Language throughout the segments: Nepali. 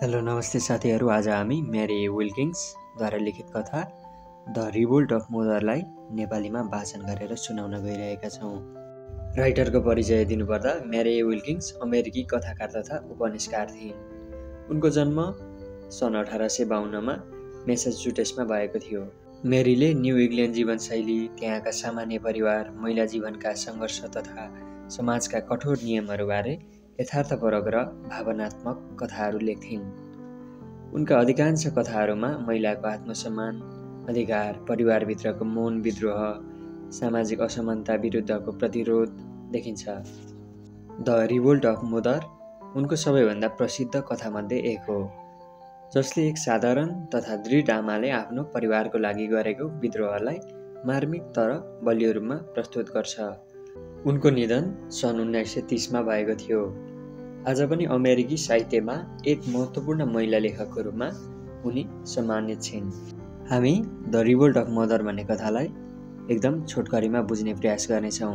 हेलो नमस्ते साथीहरू। आज हामी मेरी विल्किन्सद्वारा लिखित कथा द रिभोल्ट अफ मदरलाई नेपालीमा वाचन गरेर सुनाउन गइरहेका छौँ। राइटरको परिचय दिनुपर्दा मेरी विल्किन्स अमेरिकी कथाकार तथा उपन्यासकार थिइन्। उनको जन्म सन् 1852मा मेसाचुसेट्समा भएको थियो। मेरीले न्यू इङ्ल्यान्ड जीवनशैली, त्यहाँका सामान्य परिवार, महिला जीवनका सङ्घर्ष तथा समाजका कठोर नियमहरूबारे यथार्थपरक र भावनात्मक कथाहरू लेख्थिन्। उनका अधिकांश कथाहरूमा महिलाको आत्मसम्मान, अधिकार, परिवारभित्रको मौन विद्रोह, सामाजिक असमानता विरुद्धको प्रतिरोध देखिन्छ। द रिभोल्ट अफ मदर उनको सबैभन्दा प्रसिद्ध कथामध्ये एक हो, जसले एक साधारण तथा दृढ आमाले आफ्नो परिवारको लागि गरेको विद्रोहलाई मार्मिक तर बलियो रूपमा प्रस्तुत गर्छ। उनको निधन सन् 1930मा भएको थियो। आज पनि अमेरिकी साहित्यमा एक महत्त्वपूर्ण महिला लेखकको रूपमा उनी सम्मानित छिन्। हामी द रिभोल्ट अफ मदर भन्ने कथालाई एकदम छोटकरीमा बुझ्ने प्रयास गर्नेछौँ।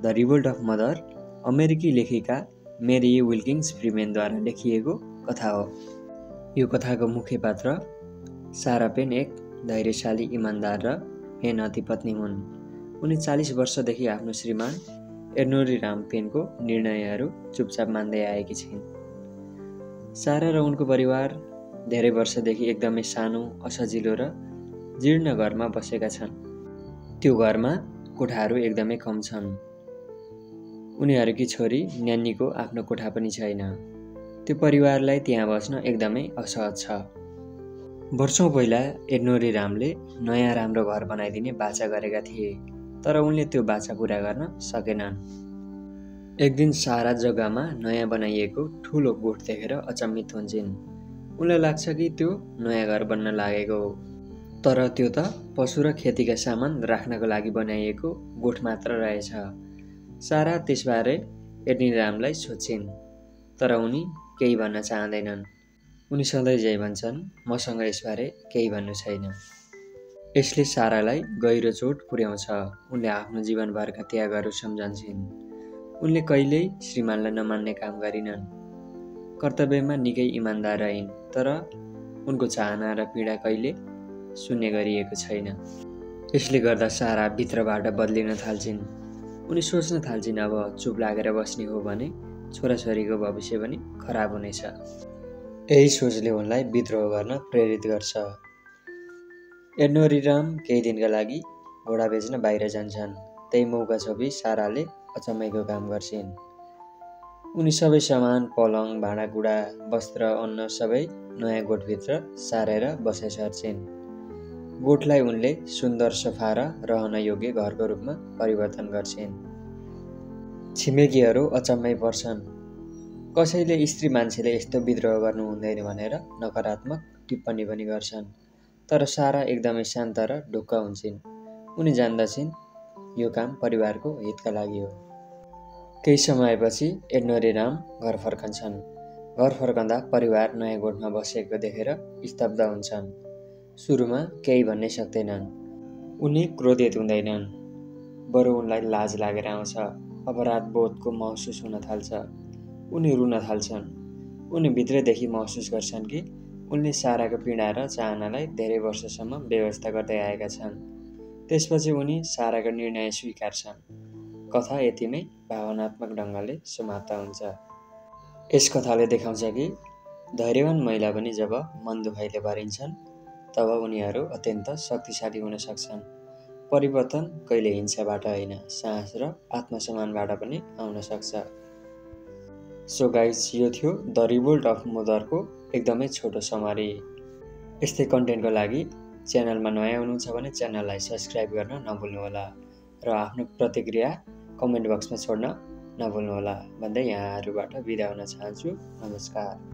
द रिभोल्ट अफ मदर अमेरिकी लेखिका मेरी विल्किन्स फ्रिमेनद्वारा लेखिएको कथा हो। यो कथाको मुख्य पात्र सारा पेन एक धैर्यशाली, इमान्दार र मेहनती पत्नी हुन्। उनी 40 वर्षदेखि आफ्नो श्रीमान एडोनिराम पेनको निर्णयहरू चुपचाप मान्दै आएकी छिन्। सारा र उनको परिवार धेरै वर्षदेखि एकदमै सानो, असजिलो र जीर्ण घरमा बसेका छन्। त्यो घरमा कोठाहरू एकदमै कम छन्। उनीहरूकी छोरी न्यानीको आफ्नो कोठा पनि छैन। त्यो परिवारलाई त्यहाँ बस्न एकदमै असहज छ। वर्षौँ पहिला एडोनिरामले नयाँ राम्रो घर बनाइदिने बाचा गरेका थिए, तर उनले त्यो बाचा पुरा गर्न सकेनन्। एक दिन सारा जग्गामा नयाँ बनाइएको ठुलो गोठ देखेर अचम्मित हुन्छन्। उनलाई लाग्छ कि त्यो नयाँ घर बन्न लागेको हो, तर त्यो त पशु र खेतीका सामान राख्नको लागि बनाइएको गोठ मात्र रहेछ। सारा त्यसबारे एडोनिरामलाई सोध्छिन्, तर उनी केही भन्न चाहँदैनन्। उनी सधैँ जै भन्छन्, मसँग यसबारे केही भन्नु छैन। यसले सारालाई गहिरो चोट पुर्याउँछ। उनले आफ्नो जीवनभरका त्यागहरू सम्झन्छन्। उनले कहिल्यै श्रीमानलाई नमान्ने काम गरिनन्। कर्तव्यमा निकै इमान्दार रहिन्, तर उनको चाहना र पीडा कहिले सुन्ने गरिएको छैन। यसले गर्दा सारा भित्रबाट बदलिन थाल्छिन्। उनी सोच्न थाल्छिन्, अब चुप लागेर बस्ने हो भने छोराछोरीको भविष्य पनि खराब हुनेछ। यही सोचले उनलाई विद्रोह गर्न प्रेरित गर्छ। एडोनिराम केही दिनका लागि घोडा बेच्न बाहिर जान्छन्। त्यही मौका छोपी साराले अचम्मैको काम गर्छिन्। उनी सबै सामान, पलङ, भाँडाकुँडा, वस्त्र, अन्न सबै नयाँ गोठभित्र सारेर बसाइ सर्छिन्। गोठलाई उनले सुन्दर, सफा र रहन योग्य घरको रूपमा परिवर्तन गर्छिन्। छिमेकीहरू अचम्मै पर्छन्। कसैले स्त्री मान्छेले यस्तो विद्रोह गर्नु हुँदैन भनेर नकारात्मक टिप्पणी पनि गर्छन्, तर सारा एकदमै शान्त र ढुक्क हुन्छन्। उनी जान्दछिन् यो काम परिवारको हितका लागि हो। केही समयपछि एडोनिराम घर फर्कन्छन्। घर फर्कँदा परिवार नयाँ गोठमा बसेको देखेर स्तब्ध हुन्छन्। सुरुमा केही भन्नै सक्दैनन्। उनी क्रोधित हुँदैनन्, बरु उनलाई लाज लागेर आउँछ। अपराध बोधको महसुस हुन थाल्छ। उनी रुन थाल्छन्। उनी भित्रैदेखि महसुस गर्छन् कि उनले साराको पीडा र चाहनालाई धेरै वर्षसम्म व्यवस्था गर्दै आएका छन्। त्यसपछि उनी साराको निर्णय स्वीकार्छन्। कथा यतिमै भावनात्मक ढङ्गले समाप्त हुन्छ। यस कथाले देखाउँछ कि धैर्यवान महिला पनि जब मन दुखाइले भरिन्छन्, तब उनीहरू अत्यन्त शक्तिशाली हुन सक्छन्। परिवर्तन कहिले हिंसाबाट होइन, साहस र आत्मसम्मानबाट पनि आउन सक्छ। सो गाइज, यो थियो द रिभोल्ट अफ मदरको एकदमै छोटो समरी। यस्तै कन्टेन्टको लागि च्यानलमा नयाँ हुनुहुन्छ भने च्यानललाई सब्सक्राइब गर्न नभुल्नुहोला र आफ्नो प्रतिक्रिया कमेन्ट बक्समा छोड्न नभुल्नुहोला भन्दै यहाँहरूबाट बिदा हुन चाहन्छु। नमस्कार।